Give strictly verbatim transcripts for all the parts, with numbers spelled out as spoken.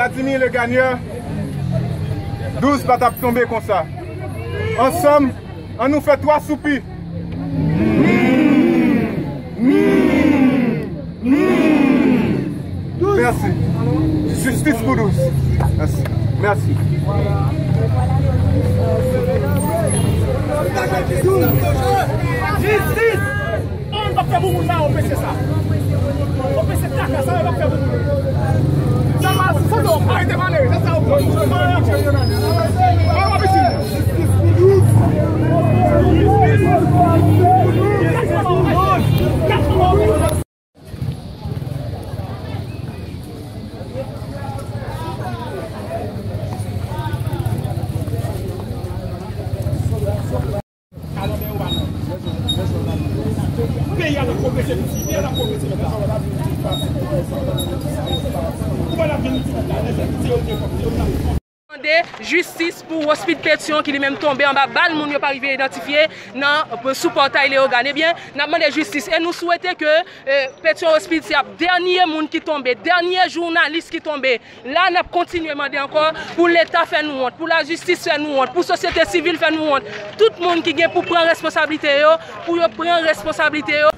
Vladimir Legagneur, douz pa t ap tonbe konsa. Ansanm, ann nou fè twa soupi. Mèsi. Jistis pou douz. Mèsi. Mèsi. Jistis! An, n p ap fè bouboun sa, yo pese sa. Yo pese kaka sa, yo p ap fè bouboun. Sa pa, sa yo, arete pale, se sa yo pran. An, yo p ap isi. Peyi a t ap pwogrese, peyi a t ap pwogrese, mèt la. Ou pa t ap vin di mèt la, lè se yo te fòk, se yo t ap. Mande jistis pou Rospide Pétion ki li menm tonbe anba bal moun yo pa rive idantifye nan, sou pòtay Leyogàn. Ebyen, n ap mande jistis e nou swete ke, eh, Pétion Rospide se ap dènye moun ki tonbe, dènye jounalis ki tonbe. La, n ap kontinye mande ankò pou Leta fè nou wont, pou lajistis fè nou wont, pou sosyete sivil fè nou wont. Tout moun ki gen pou pran responsablite yo, pou yo pran responsablite yo.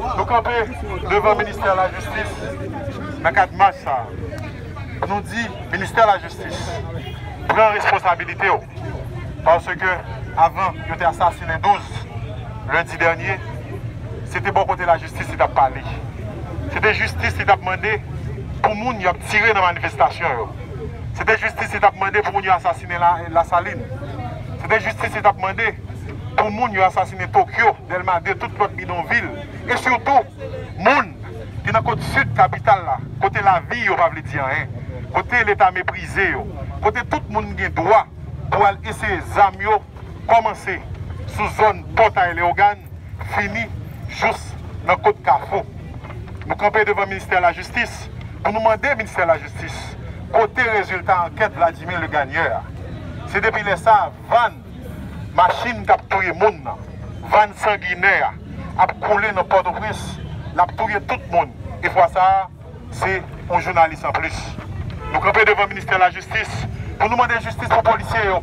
Nou kanpe devan ministè lajistis nan kad mach sa a. Nou di ministè lajistis, pran responsabilite w. Paske avan yo te asasinen douz lendi dènye, se te bò kote lajistis li t ap pale. Se te jistis li t ap mande pou moun y ap tire nan manifestasyon yo. Se te jistis li t ap mande pou moun yo asasinen la, Lasalin. Se te jistis li t ap mande pou moun yo asasinen Tokyo, Dèlma de, tout lòt bidonvil. E sitou, moun ki nan kot sid kapital la, kote lavi yo pa vle di anyen, kote Leta meprize yo, kote tout moun gen dwa pou al eseye zam yo, kòmanse sou zòn Pòtay Leyogàn, fini jous nan kot Kafou. Nou kanpe devan ministè lajistis pou nou mande ministè lajistis kote rezilta ankèt Vladimir Legagneur a. Se depi lè sa a, vàn machin k ap touye moun nan, vàn sanginè a, ap koule nan Pòtoprens, l ap touye tout moun. E fwa sa a, se yon jounalis anplis. Nou kanpe devan ministè lajistis pou nou mande jistis pou polisye yo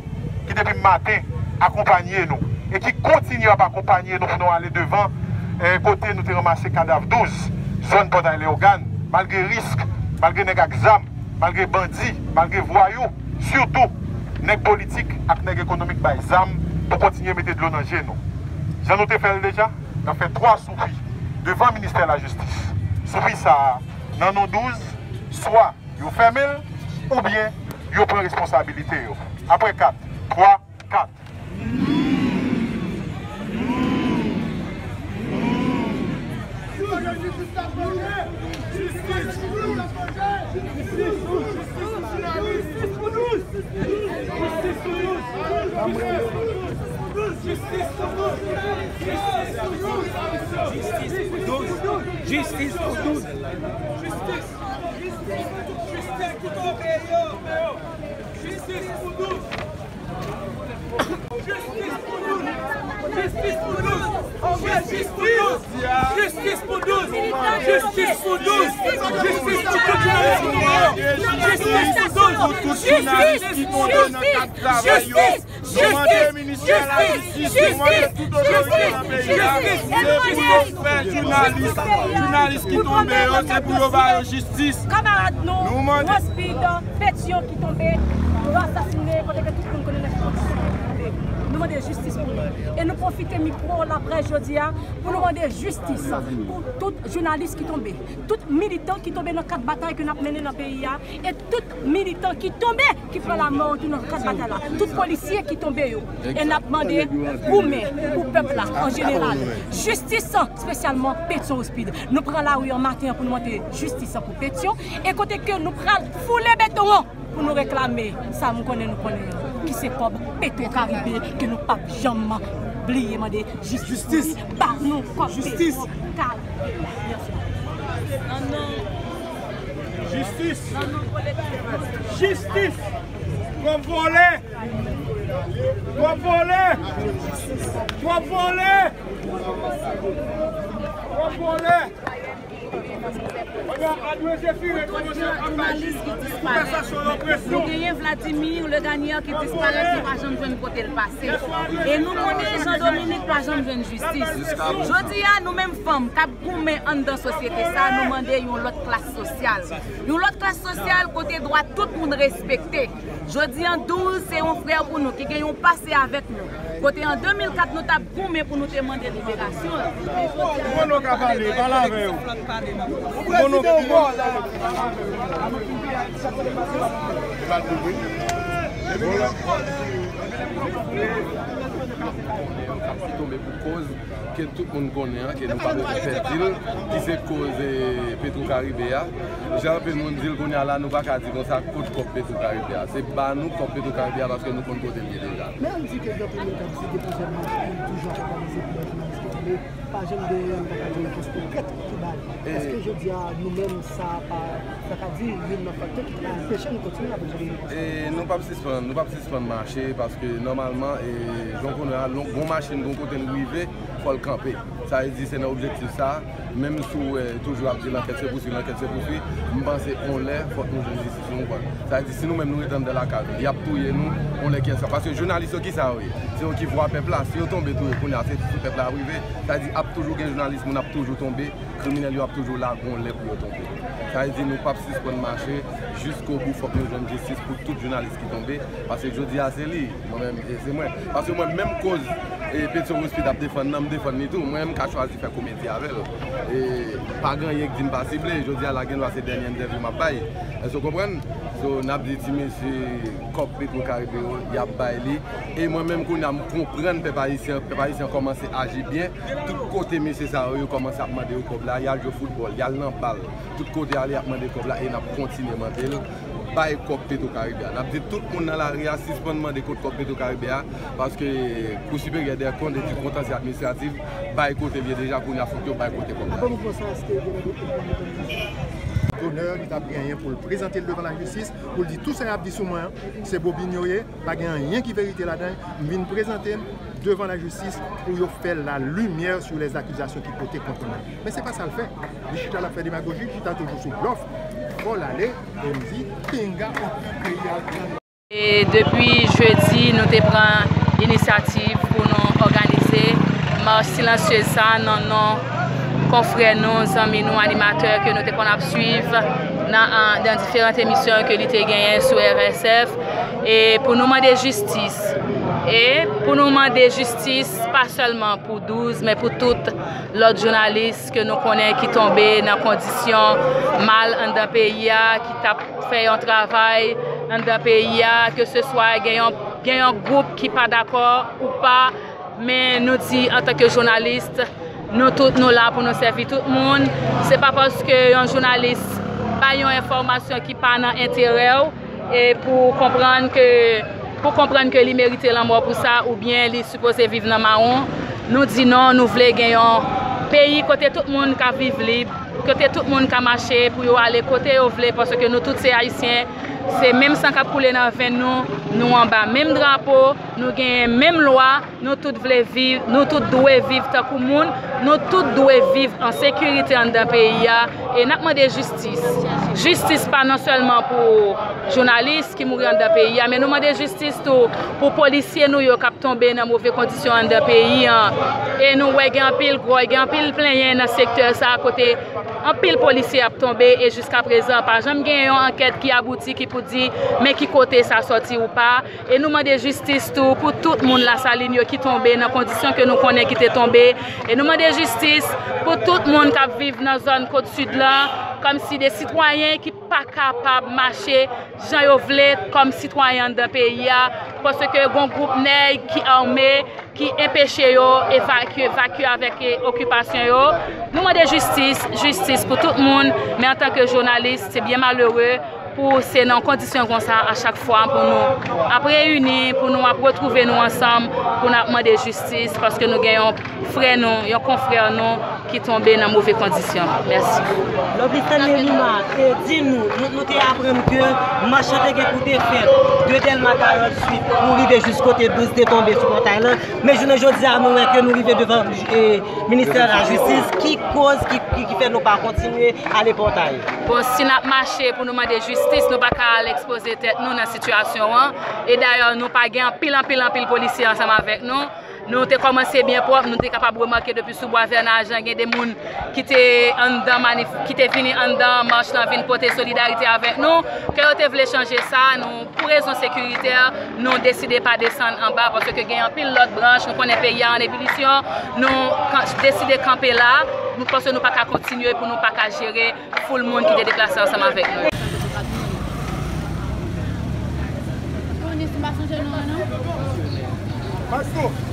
ki depi maten akonpanye nou e ki kontinye ap akonpanye nou pou nou ale devan, eh, kote nou te ranmase kadav douz, zòn Pòtay Leyogàn, malgre risk, malgre nèg ak zam, malgre bandi, malgre vwayou, sitou nèg politik ak nèg ekonomik bay zam pou kontinye mete dlo nan je nou. Jan nou te fè l deja, n ap fè twa soupi devan ministè lajistis. Soupi sa a, nan non douz, swa yo fèmen l, oubyen yo pran responsabilite yo. Apre kat, twa, kat. Jistis pou douz! Jistis pou douz! Jistis pou douz! Jistis pou Douz! Jistis pou Douz! Jistis pou Douz! Jistis pou Douz! Jistis pou Douz! Jistis pou tout jounalis ki tonbe yo! Jistis pou Douz! Jistis! Jistis! Nou mande ministè lajistis, nou mande tout otorite nan peyi a, se pou yo fè jounalis, jounalis ki tonbe yo, se pou yo ba yo jistis. Kanmarad nou, Rospide Pétion ki tonbe, yo asasine, kote ke tout moun konnen nan ki kondisyon li tonbe. Nou mande jistis pou li. E nou pwofite mikwo laprès jodi a pou nou mande jistis pou tout jounalis ki tonbe, tout militan ki tonbe nan kad batay ke n ap mennen nan peyi a, e tout militan ki tonbe, ki pran lamò tou nan kad batay la, tout polisye ki tonbe yo. E n ap mande goumen pou pèp la an jeneral. Jistis, espesyalman Pétion Rospide. Nou pran lari an maten an pou nou mande jistis pou Pétion, e kote ke nou pral foule beton an pou nou reklame sa m konnen nou konnen an, ki se kòb Petro Caribe ke nou p ap janm bliye mande jistis. Jistis. Ba nou kòb Petro Caribe. Mèsi. Nan non. Jistis. Nan non kolektif. Jistis. Twòp vòlè. Twòp vòlè. Twòp vòlè. Twòp vòlè. Tout jounalis ki disparèt. Nou genyen Vladimir Legagneur ki disparèt, nou pa janm jwenn kote l pase. E nou konnen Jean Dominique pa janm jwenn jistis. Jodi a, nou menm fanm k ap goumen anndan sosyete sa, nou mande yon lòt klas sosyal. Yon lòt klas sosyal kote dwa tout moun respekte. Jodi a, Douz se yon frè pou nou ki gen yon pase avèk nou. Kote an de mil kat nou t ap goumen pou nou te mande liberasyon l. Pou nou ka pale, pale avè yo. Pou nou... Ki tonbe pou koz ke tout moun konnen an, ke nou pa bezwen pè di l, ki se koz, eh, Petro Caribe a. Jan anpil moun di l kounye a la, nou pa ka di konsa kot kòb Petro Caribe a. Se ba nou kòb Petro Caribe a paske nou konn kote l ye deja. Men ann di ke gen anpil moun k ap di se de plizyè mwa ke l toujou ap òganize pou lòt jounalis ki tonbe, pa janm gen, nou pa ka di yon rèpons konkrèt ki bay. Èske jodi a, nou menm, sa pa, sa ka di youn nan faktè ki ka anpeche nou kontinye ap jere yon... E nou p ap sispann, nou p ap sispann mache, paske nòmalman, e, jan w konnen a, lon-, gon machin, gon kote l rive, fò l kanpe. Sa vle di, se nan objektif sa, menm si w, e, toujou ap di lanket se pouswiv, lanket se pouswiv, m panse on lè, fòk nou jwenn jistis nou, ou konprann. Sa vle di, si nou menm nou rete anndan lakay nou, y ap touye nou, on lè kiyès sa. Paske jounalis yo, kisa yo ye? Se yo ki vwa pèp la. Si yo tonbe tou, kounye a, se sou pèp la ap rive. Sa vle di, ap toujou gen jounalis, moun ap toujou tonbe. Kriminèl yo ap toujou la, gon lè pou yo tonbe. Sa vle di nou p ap sispann mache jiskobou, fòk nou jwenn jistis pou tout jounalis ki tonbe, paske jodi a se li, mwen menm, e se mwen. Paske mwen menm koz, e, Petro Rospide ap defann nan, m defann li tou. Mwen menm m ka chwazi fè komedi avè l. E pa gen anyen k di m pa sible. Jodi a la gen dwa se dènye entèvyou m ap bay. Èske w konprann? So, n ap di ti mesye kòb Petro Caribe yo, y ap bay li. E mwen menm kounye a m konprann pèp ayisyen, pèp ayisyen an kòmanse aji byen. Tout kote mesye sa yo, yo kòmanse ap mande yo kòb la, y al jwe foutbòl, y al nan bal. Tout kote y ale, y ap mande kòb la e n ap kontinye mande l. Bay kòb Petro Caribe a. N ap di tout moun nan lari a, sispann mande kot kòb Petro Caribe a, paske Kou Siperyè dè Kont e di Kontansye Administratif bay kote l ye deja, kounye a fòk yo bay kote kòb la. Apre mouvman sa, èske gen lòt moun ki òganize? Donè, li t ap genyen pou l prezante l devan lajistis, pou l di tou sa y ap di sou mwen an, se bobin yo ye, pa gen anyen ki verite ladan l, m vin prezante m devan lajistis pou yo fè la limyè sou lèzakizasyon ki pote kont mwen. Men se pa sa l fè. Li chita l ap fè demagoji, li chita toujou sou blòf. Fò l ale, e m di, pinga, antre peyi a. E depi jedi, nou te pran inisyativ pou nou òganize mach silansyez sa nan non konfrè nou, zanmi nou, animatè ke nou te konn ap swiv nan, nan diferan emisyon ke li te genyen sou R S F, e pou nou mande jistis. E pou nou mande jistis, pa sèlman pou Douz, men pou tout lòt jounalis ke nou konnen ki tonbe nan kondisyon mal anndan peyi a, ki t ap fè yon travay anndan peyi a, ke se swa gen yon, gen yon gwoup ki pa dakò ou pa, men nou di antanke jounalis, nou tout nou la pou nou sèvi tout moun. Se pa paske yon jounalis bay yon enfòmasyon ki pa nan enterè w, e pou konprann ke, pou konprann ke li merite lanmò pou sa, oubyen li sipoze viv nan mawon. Nou di non, nou vle gen yon peyi kote tout moun ka viv lib, kote tout moun ka mache pou yo ale kote yo vle, paske nou tout se Ayisyen, Se menm san k ap koule nan venn nou, nou anba menm drapo, nou genyen menm lwa, nou tout vle viv, nou tout dwe viv tankou moun, nou tout dwe viv an sekirite anndan peyi a, e n ap mande jistis. Jistis pa non sèlman pou jounalis ki mouri anndan peyi a, men nou mande jistis tou pou polisye nou yo k ap tonbe nan move kondisyon anndan peyi an. E nou wè gen anpil gwòy, gen anpil plenyen nan sektè sa a kote anpil polisye ap tonbe e jiskaprezan pa janm gen yon ankèt ki abouti ki pou di men ki kote sa sòti ou pa. E nou mande jistis tou pou tout moun Lasalin yo ki tonbe nan kondisyon ke nou konnen ki te tonbe. E nou mande jistis pou tout moun k ap viv nan zòn Kot Sid lan, kòmsi de sitwayen ki pa kapab mache jan yo vle kòm sitwayen anndan peyi a, paske gon gwoup nèg ki ame, ki enpeche yo evakye, vakye avèk, e, okipasyon yo. Nou mande jistis, jistis pou tout moun, men antanke jounalis, se byen malere pou se nan kondisyon konsa a chak fwa pou nou ap reyini, pou nou ap retwouve nou ansanm, pou n ap mande jistis, paske nou gen yon frè nou, yon konfrè nou ki tonbe nan move kondisyon. Mèsi. Lovely Stanley Lima, e, di nou, nou, nou te aprann ke mach lan te gen pou te fèt de Dèlma karanntuit pou rive jis kote douz te tonbe sou pòtay lan. Men jounen jodi a, nou wè ke nou rive devan, e, ministè lajistis. Ki koz ki, ki, ki fè nou pa kontinye ale pòtay? Bon, si n ap mache pou nou mande jistis, nou pa ka al ekspoze tèt nou nan sitiyasyon an. E dayè, nou pa gen anpil, anpil, anpil polisye ansanm avèk nou. Nou te kòmanse byen pwòp, nou te kapab remake depi sou Bwa Vènajan, gen de moun ki te anndan manif-, ki te vini anndan mach lan vin pote solidarite avèk nou, ke yo te vle chanje sa, nou, pou rezon sekiritè, nou deside pa desann anba, paske gen anpil lòt branch, nou konnen peyi a an ebilisyon, nou kan-, deside kanpe la, nou, paske nou pa ka kontinye pou nou pa ka jere foul moun ki te deplase ansanm avèk nou. Kounye si m pa sonje non an, non?